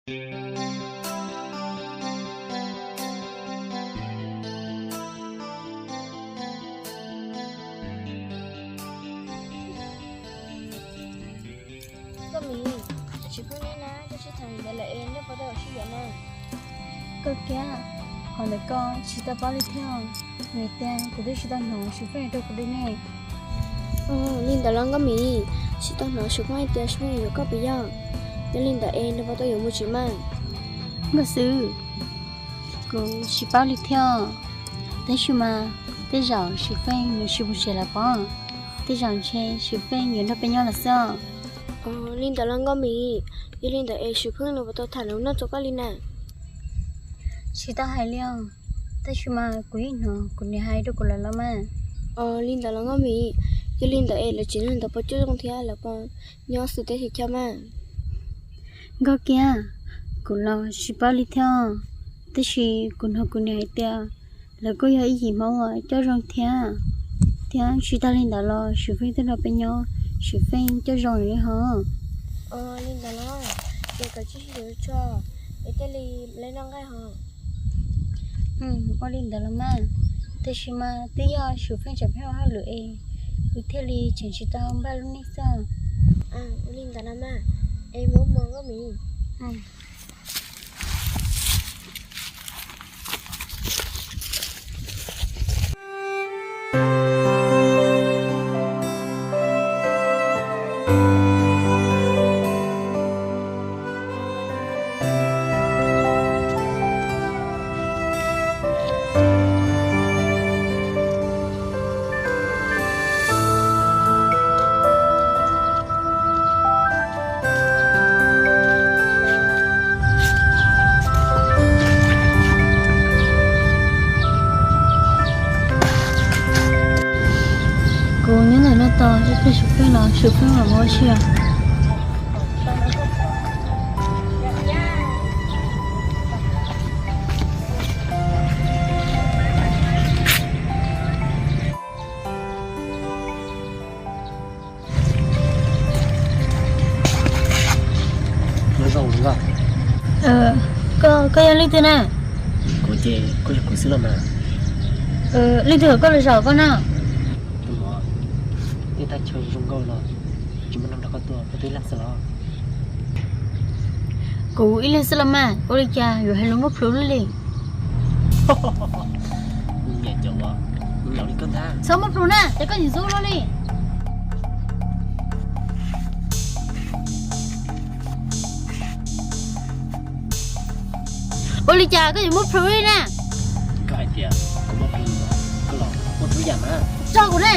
Koj Mim, tsis pheej nej na, koj sib tham li ntawd lawm es nej puas tau sib yuav na? Koj kiag, qhov ntawd koj tsis tau paub li thiab. Vim tias kuv twb tsis tau hnov Suv Feej hais rau kuv li ne. Li ntawd los Nkauj Mim, tsis tau hnov Suv Feej hais tias Suv Feej yuav koj puas yog? Yog li ntawd es nws puas tau yuav mus tsev mas? Nkauj Xwb, kuv tsis paub li thiab. Tab sis mas tej zaum Suv Feej nws tsis mus tsev lawm pob. Tej zaum ntshe Suv Feej yuav nrog peb nyob lawm xwb. Li ntawd los Nkauj Mim, yog li ntawd es Suv Feej nws puas tau tham lus noj txog koj li na? Tsis tau hais li os, tab sis mas kuv yeej hnov kuv niam hais rau kuv lawm los mas. Li ntawd los Nkauj Mim, yog li ntawd es lawv tsev neeg ntawd puas coj zoo thiab lawv puas nyob xws teb xws chaw mas? Nkauj kiag, kuv los tsis paub li thiab, tab sis kuv hnov kuv niam hais tias lawv kuj yog ib yim Hmoob uas coj zoo thiab. Thiab tsis tas li ntawd los Suv Feej twb nrog peb nyob, Suv Feej coj zoo li hos. Li ntawd los, ces kawm tib si yuav tso, es thiaj li leb noj nqaij hos. Ua li ntawd los mas, tiam sis mas twb yog Suv Feej tseem pheej ua hauj lwm es kuv thiaj li tseem tsis tau npaj lub neej xwb. Ua li ntawd los mas, es mus mus Nkauj Mim. Kuv nyob ntawm no tos ib pliag Suv Feej los Suv Feej mam mus ua si os. Koj, koj yog leej twg na? Kuv ces kuj yog kuv xwb los mas. Leej twg kom koj los zaum koj na? Tus muam, tej thaj chaw zoo nkauj los tsis muaj neeg nrog koj tuaj, koj tuaj ib leeg xwb los? Kuv ib leeg xwb los mas, ua li cas yuav hais lus muaj plhus luaj li? Txhob muaj plhus na, ces koj nim ntxub luaj li. Ua li cas koj yuav muaj plhus li na? Koj hais tias kuv muaj plhus, koj los muaj plhus yam mas. Tso kuv ne.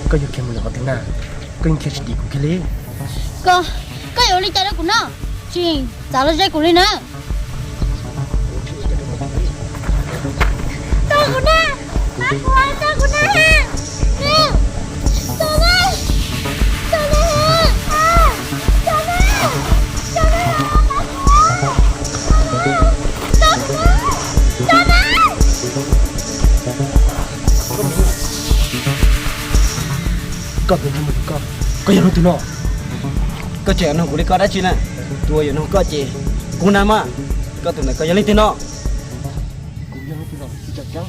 Koj yuav khiav mus lawm qhov twg na? Koj yeej khiav tsis dim kuv kiag li. Koj, koj yuav ua li cas rau kuv no? Tsis txav los ze kuv li na. Tso kuv na, pab kuv, tso kuv na. Koj, koj yog leej twg no? Koj tseem yuav nug kuv li ko dab tsi na? Tus uas yuav nug koj ces kuv na mas. Koj tus ntawd koj yog leej twg no? Kuv yog leej twg los tsis tseem ceeb,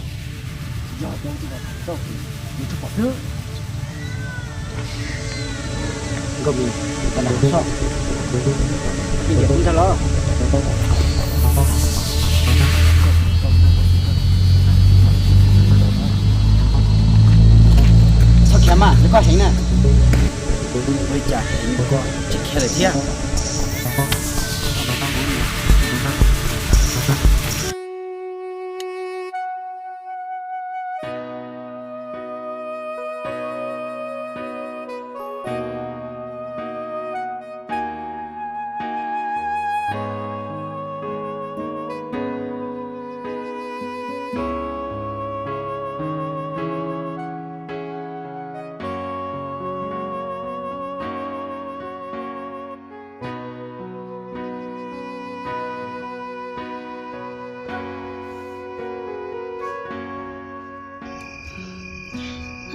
yog leej twg los tau kuv, kuv tsis pom xwb. Nkauj Mim, tau nag soj, ib yam ntag los. Txhob khiav mas, yog koj heev na. Ua li cas heev ko tsis khiav lawm thiab?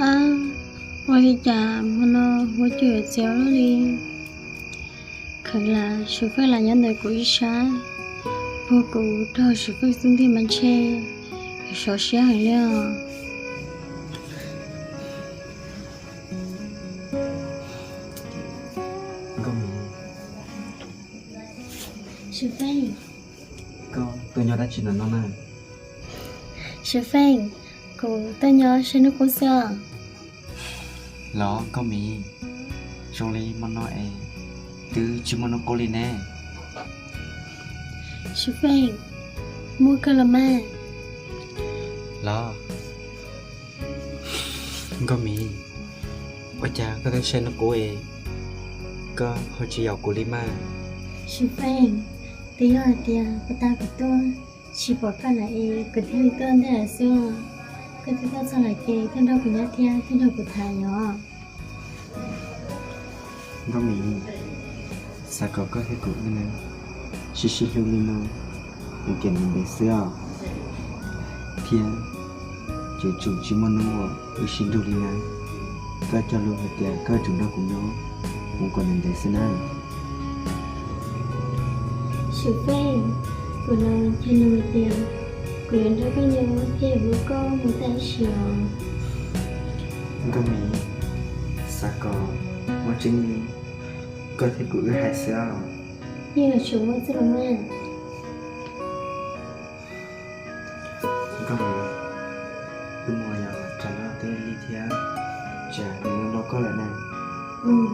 Ab, ua li cas hmo no ua cuag yuav txiav luaj li? Khaws lam Sim Feej lam nyob ntawm kuv ib sab, puag kuv raug Sim Feej xub ntiag mas ntshe yuav sov siab heev li os. Sim Feej, koj tuaj nyob dab tsi ntawm no na? Sim Feej, kuv tuaj nyob saib hnub qub xwb os. Los Nkauj Mim, zoo li hmo no es twb tsis muaj hnub qub li ne. Sim Feej, muaj kawg los mas. Los Nkauj Mim, ua cas koj twb saib hnub qub es koj ho tsis yaum kuv li mas? Sim Feej, twb yog hais tias puag ta kuv tuaj tsis pom koj lawm es kuv thiaj li tuaj ntej lawm xwb os. Koj twb tuaj txog lawm ces tuaj nrog kuv nyob thiab tuaj nrog kuv tham os. Nkauj Mim, xav kom koj thiab kuv wb sib sib hlub li no mus kev ntev ntev xwb os, thiab yuav tsum tsis muaj hnub uas wb sib nrug li na. Koj cog lus hais tias koj yuav tsum nrog kuv nyob mus kom ntev ntev xwb na. Sim Feej, kuv los cog lus hais tias kuv yuav nrog koj nyob thiab yuav hlub koj mus tas ib sim os. Nkauj Mim, xav kom muaj tseeb li koj thiab kuv wb hais xwb os. Yeej yuav tsum muaj txoj lus mas. Nkauj Mim, wb mus yos, tsam no twb lig thiab, tsam nws nrog koj lawm na. Nkauj Mim,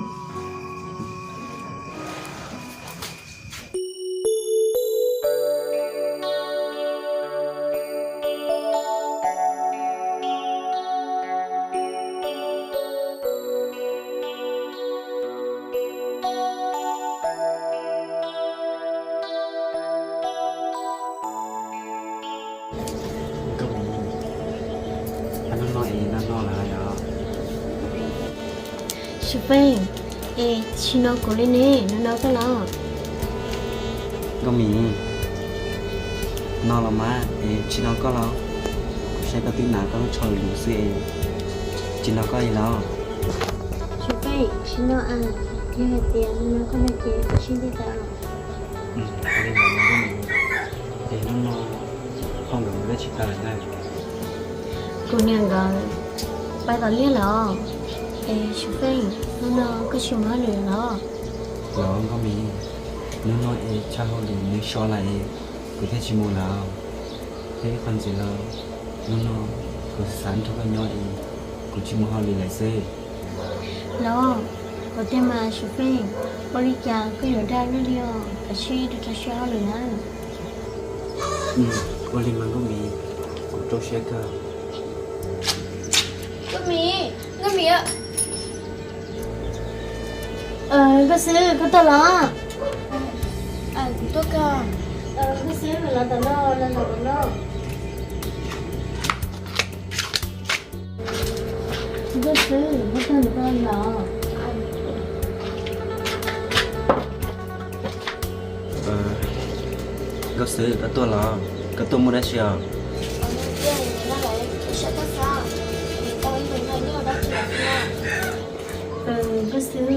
hnub no es no no lawm yom? Sim Feej, es tsis no kuv li ne, no no koj los? Nkauj Mim, no los mas es tsis no koj los? Kuv saib koj twb hnav koj lub tsho luv xwb es tsis no koj li los? Sim Feej, tsis no a, yog hais tias no no koj no ces kuv sib ntsib tas. Ua li ntawd, es hnub no phauj nkawd mus dab tsi tas lawm na? Kuv niam nkawd pais tom liaj lawm os. Es Sim Feej, hnub no koj tsis mus hauj lwm los? Los Nkauj Mim, hnub no es chaw hauj lwm nws so lawm es kuv thiaj tsis mus lawm. Thiab ib qho ntxiv los, hnub no kuv xav nrog koj nyob es kuv tsis mus hauj lwm lawm xwb. Los, ua tiag mas Sim Feej, ua li cas koj yuav dag luaj li os, kav tsij rau rau siab hauj lwm na. Ua li mas Nkauj Mim, kuv rau siab kawg. Nkauj Mim, Nkauj Mim. Nkauj Xwb, koj tuaj los? Kuv tuaj kawg. Nkauj Xwb, los tom no, los tom no. Nkauj Xwb, koj tuaj nws koj los? Nkauj Xwb, koj tuaj los? Koj tuaj muaj dab tsi os? Nkauj Xwb,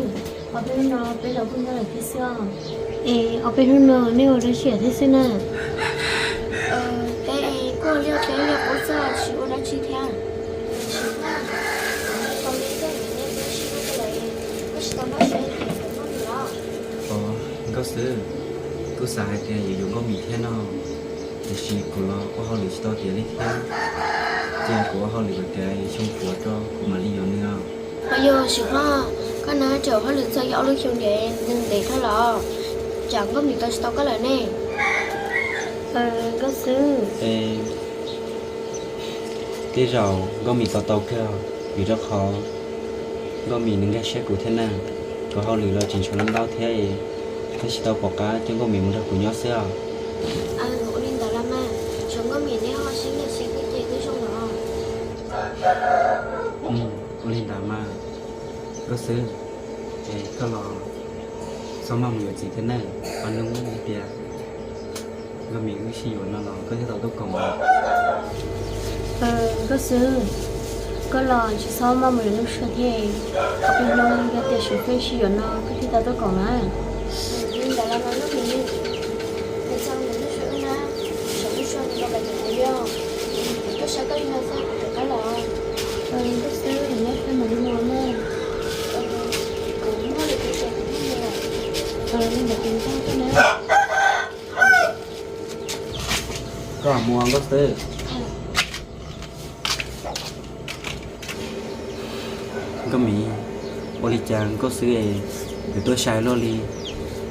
ob peb hnub no peb los kuj nyob lawm thiab xwb os. Es ob peb hnub no nej ua dab tsi lawm thiab xwb na? Peb kuj ua liaj peb liaj qub xwb, tsis ua dab tsi thiab. Os, Nkauj Xwb, kuv xav hais tias yuav yuav Nkauj Mim thiab no, tiam sis kuv los ua hauj lwm tsis tau tiav li thiab. Cia kuv ua hauj lwm kom tiav xyoo puav tso kuv mam li yuav nws os. Os, yog Sim Feej, koj na, tseem ua hauj lwm txog ob lub xyoo ces nws ntev dhau los, tsam Nkauj Mim tos tsis tau koj lawm ne. Nkauj Xwb, tej zaum Nkauj Mim tos tau kawg, vim rau qhov Nkauj Mim nws nkag siab kuv thiab na. Kuv hauj lwm los tseem tshuav ntau thiab, thiaj tsis tau pom qab coj Nkauj Mim mus nrog kuv nyob xwb os. Ua li ntawd los mas, tshuav Nkauj Mim neb ho sib nkag siab kawg ces twb zoo los. Ua li ntawd mas, Nkauj Xwb, es koj los txhob maj mus yuav txiv thiab nawb, qhov hnub tias Nkauj Mim wb sib yuav no los koj thiaj tau tuaj koom. Nkauj Xwb, Koj los tsis txhob maj mus yuav Nuj Sua thiab, qhov peb hnub yog tias sib fej sib yuav no koj thiaj tau tuaj koom na. Li ntawd los mas Nuj Hmoob, koj saib koj li no xwb kuv rov qab los. Koj xwb, kuv nyob feb mam li mus na. Kuv muaj lwm tus ces kuv thiaj mus lawm. Li ntawd kuv mus tau koj na. Koj mus koj xwb. Nkauj Mim, ua li cas nkauj xwb es yuav tuaj sai luaj li,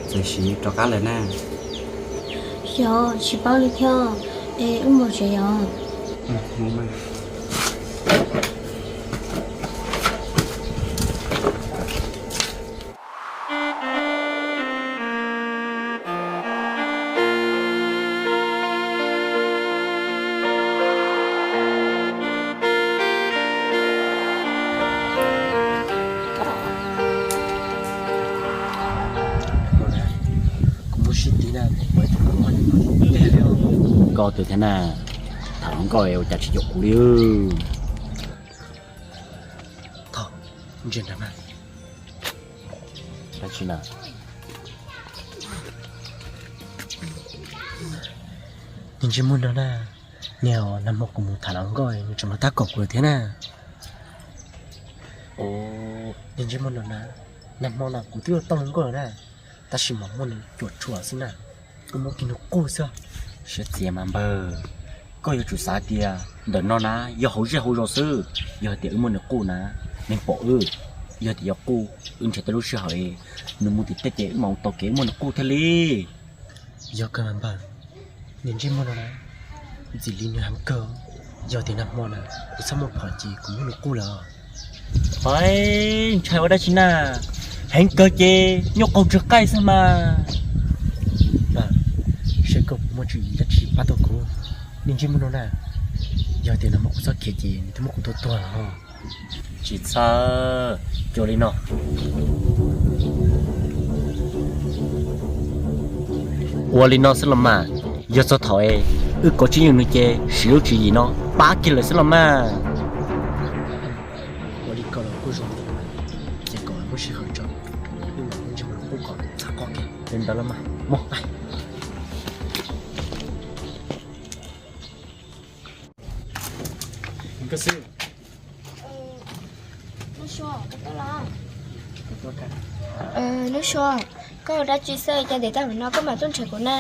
txawm siv rov qab lawm na? Xyov, tsis paub li thiab, es wb mus tsev os. Nkauj twg thiab na? Tham hluas nkauj ua cas tsis caum kuv li? Thov, ntsia nrad mas. Dab tsi na? Niag ntsej muag no na, niag nag hmo kuv mus tham hluas nkauj nws tseem los tab kaum kuv thiab na. Niag ntsej muag no na, nag hmo no kuv twb ua tau hluas nkauj lawm na, tab sis mas muaj nws cuam tshuam xwb na, kuv muab kiag nws quj xwb. Siab txias mas npawg, koj yuav tsum xav tias ntawm no na yog hauv zej hauv zos xwb, yog tias wb muab nws quj na, neeg pom wb, yog tias yuav quj, wb nrhiav tau lub sij hawm, nws mus tim tej ces wb mam mus taug kev wb muab nws quj thiaj li. Yog kawg mas npawg, niag ntsej muag no na, ntxim li nws heev kawg, yog tias nag hmo na kuv txhob muaj phom ces kuv muab nws quj lawm. Ntshai ua dab tsi na, heev kawg ces nyuaj qaug tsw qaij xwb mas. Npawg, seb koj puas muaj tswv yim dab tsi pab tau kuv, niag ntsej muag no na, yog tias nag hmo kuv txhob khiav ces nws twb muab kuv tua tuag lawm. Tsis txhob, ua li no. Ua li no xwb los mas, yog txog thaum es wb kov tsis yeej nws ces siv lub tswv yim no pab kiag lawm xwb los mas. Ua li ko los kuj zoo, ces kom muaj sij hawm tso, wb mam mus ntsib mus qub kom txhaj qoj kiag. Li ntawd los mas mus. Nkauj Xwb, Nuj Sua, koj ua dab tsi xwb cas ntev tag npaum no koj mam tuaj nrhiav kuv na?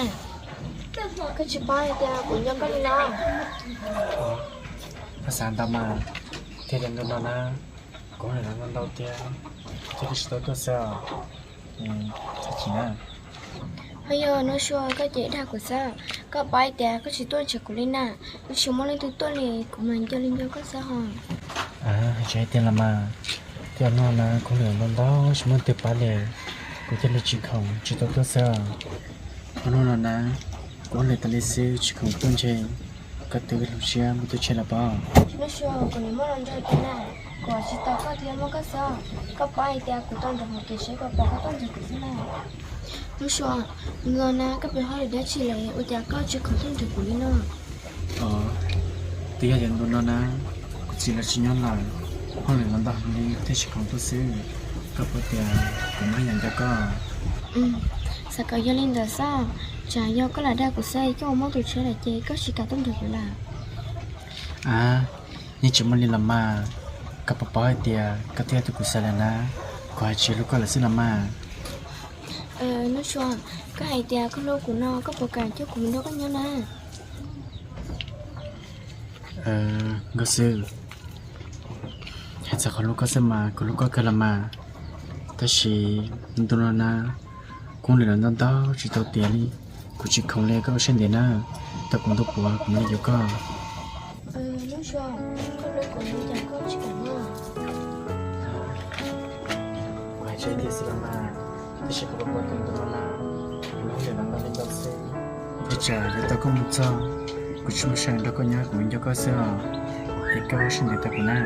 Koj tsis paub hais tias kuv nco koj li no. Koj xav ntau mas, thiaj li ntu no na, kuv hauj lwm ntau ntau tiag, thiaj li tsis tau tuaj xwb os. Txhob chim na. Ho yog Nuj Sua koj ces dag kuv xwb, koj paub hais tias koj tsis tuaj nrhiav kuv li na, kuv tsis muaj leej twg tuaj li, kuv mas nco li nco koj xwb ho. Hais tias los mas, thiaj no na kuv hauj lwm ntau ntau tsis muaj leej twg pab li, kuv thiaj li tsis khoom tsis tau tuaj xwb. Hnub no na, kuv hauj lwm tas li xwb tsis khoom tuaj ntshe koj twb hloov siab mus tu siab lawm pob. Nuj Sua, kuv nim muaj hluas nraug tiag na, kuv tsis tos koj thiab muab koj xwb, koj paub hais tias kuv tau nrog mus kev seb koj pom koj tuaj nrog kuv xwb na. Nuj Sua, no na koj pem hauj lwm dab tsi lawm ua cas koj tsis khoom tuaj nrog kuv li no? Twb yog tias ntu no na, kuv txiv lawv tsis nyob lawm, hauj lwm los ntau heev li thiaj tsis khoom tuaj xwb. Koj paub tias kuv muaj ib yam nco koj. Xav kom yog li ntawd xwb, tsam yog koj lam dag kuv xwb koj ua muab tus tsheb lawm ces koj tsis kam tuaj nrog kuv lawm. A, yeej tsis muaj li los mas, koj puas paub hais tias koj twb yog tus kuv xav lawm na, kuv hais tsis hlub koj lawm xwb los mas. Nuj Sua, koj hais tias koj hlub kuv no koj puas kam coj kuv mus nrog koj nyob na? Nkauj Xwb, hais txog qhov hlub koj xwb mas kuv hlub koj kawg los mas, tab sis ntu no na, kuv hauj lwm los ntau ntau tsis tau tiav li, kuv tsis khoom li, koj ua siab ntev na, tau kuv ntu puav kuv mam li yuav koj. Kuv hais tias xwb los mas, tab sis koj puas paub tias ntu no na, kuv hauj lwm los ntau li ntau xwb, ua cas yuav tau koj mus txog, kuv tsis muaj sij hawm nrog koj nyob, kuv nco koj xwb os, es koj ua siab ntev tau kuv na.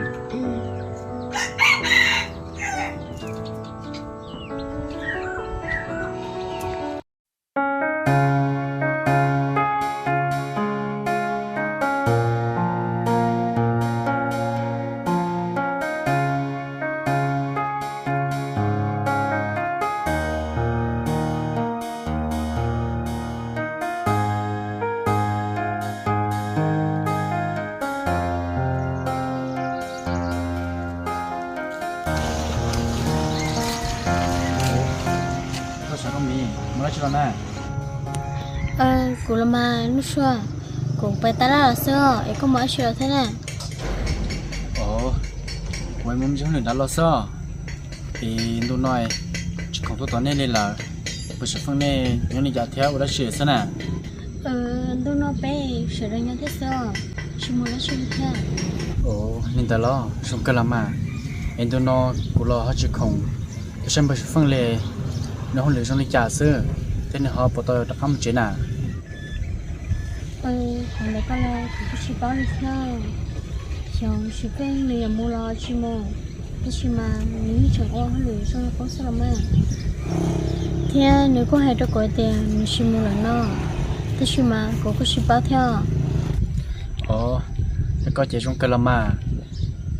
na? Kuv los mas Nuj Sua, kuv pais tab laj los xwb es koj mus dab tsi los thiab na? Os, kuv mus ib hauj lwm nrad los xwb. Es ntu no tsis khoom tuaj tos nej li lawm, npawg Xeem Feej nej nyob li cas thiab ua dab tsi xwb na? Ntu no peb sawv daws nyob thiab xwb, tsis mus dab tsi li thiab. Li ntawd los zoo kawg los mas. Es ntu no kuv los ho tsis khoom, tab sis npawg Xeem Feej li, nws hauj lwm zoo li cas xwb, thiab nws ho puas tau rov qab mus tsev na? Qhov ntawd koj los kuv kuj tsis paub li thiab. Xyov Xeem Feej nws yuav mus los tsis mus, tab sis mas nws yeej tseem ua hauj lwm zoo li qub xwb los mas. Thiab nws kuj hais rau kuv tias nws tsis mus lawm no, tab sis mas kuv kuj tsis paub thiab. Os, koj ces zoo kawg los mas.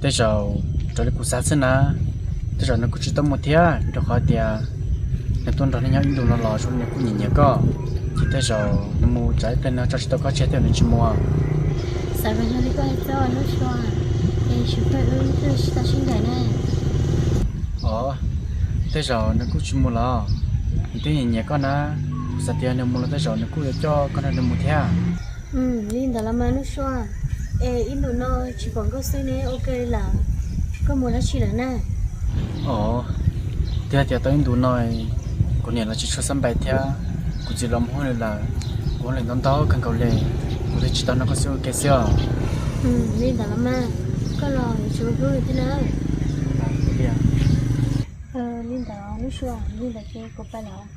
Tej zaum raws li kuv xav xwb na, tej zaum nws kuj tsis tau mus thiab, rau qhov tias nws tuaj nrog nej nyob ib ntus no los zoo nws kuj nyiam nyiam koj, ces tej zaum nws mus tsam ib pliag nws tso tsis tau koj tseg thiab nws tsis mus. Xav li koj hais xwb Nuj Sua, es Xeem Feej wb twb tsis tau sib ncaim ne. Os, tej zaum nws kuj tsis mus los, nws twb nyiam nyiam koj na. Kuv xav tias nws mus los tej zaum nws kuj yuav coj koj nrog nws mus thiab. Li ntawd los mas Nuj Sua, es ib ntus no tsis pom koj xwb ne ua ke li lawm, koj mus dab tsi lawm na? Os, twb hais tias tau ib ntus no kuv niam los tsis tshua xab npais thiab kuv txiv los mus hauj lwm lawm, kuv hauj lwm ntau ntau kawg nkaus li, kuv thiaj tsis tau nrog koj xwb ua ke xwb os. Li ntawd los mas, koj los tsis ua hlub thiab na. Li ntawd Nuj Sua, li ntawd ces kuv pais lawm.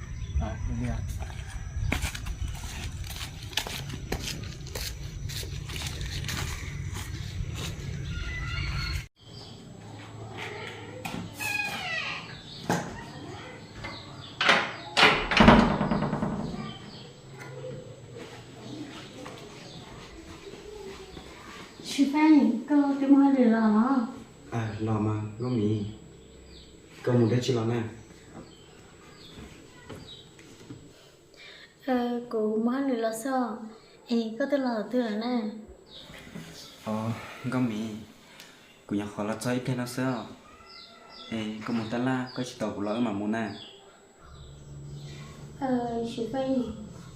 Xeem Feej, koj twb mus hauj lwm los los? Los mas Nkauj Mim, koj mus dab tsi los na? Kuv mus hauj lwm los xwb os. Es koj twb los twg lawm na? Os, Nkauj Mim, kuv nyuam qhuav los txog ib pliag no xwb os. Es koj mus tab laj koj tsis tos kuv los wb mam mus na. Xeem Feej,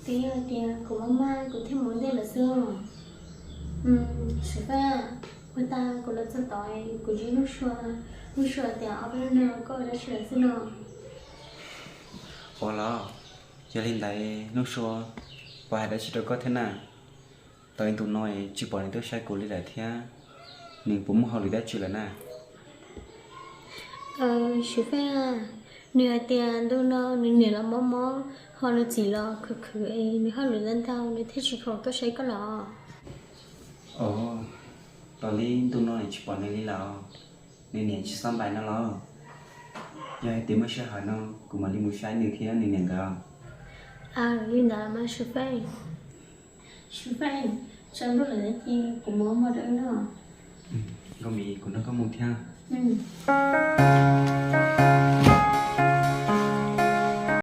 twb yog tias kuv maj maj kuv thiaj mus ntej lawm xwb os. Xeem Feej, ua cas kuv los txog tod kuv ntsia Nuj Sua, Nuj Sua tias ob peb hnub no koj ua dab tsi lawm xwb no? Ua los, yog li ntawd Nuj Sua puas hais dab tsi rau koj thiab na? Tau ib ntus no tsis pom nws tuaj saib kuv li lawm thiab, nws puas muaj hauj lwm dab tsi lawm na? Xeem Feej, nws hais tias ntu no nws niam los mob mob, ho nws txiv los khwv khwv es nws hauj lwm ntau ntau nws thiaj tsis khoom tuaj saib koj los. Os, tau li ntu no tsis pom nws li lawm, nws niam tsis xab npais no los. Yog hais tias muaj sij hawm no kuv mam li mus saib nws thiab nws niam nkawd. Li ntawd mas Xeem Feej. Xeem Feej, tsaus ntuj lawm ces kuv mus ua hmo rau wb noj. Nkauj Mim, kuv nrog koj mus thiab.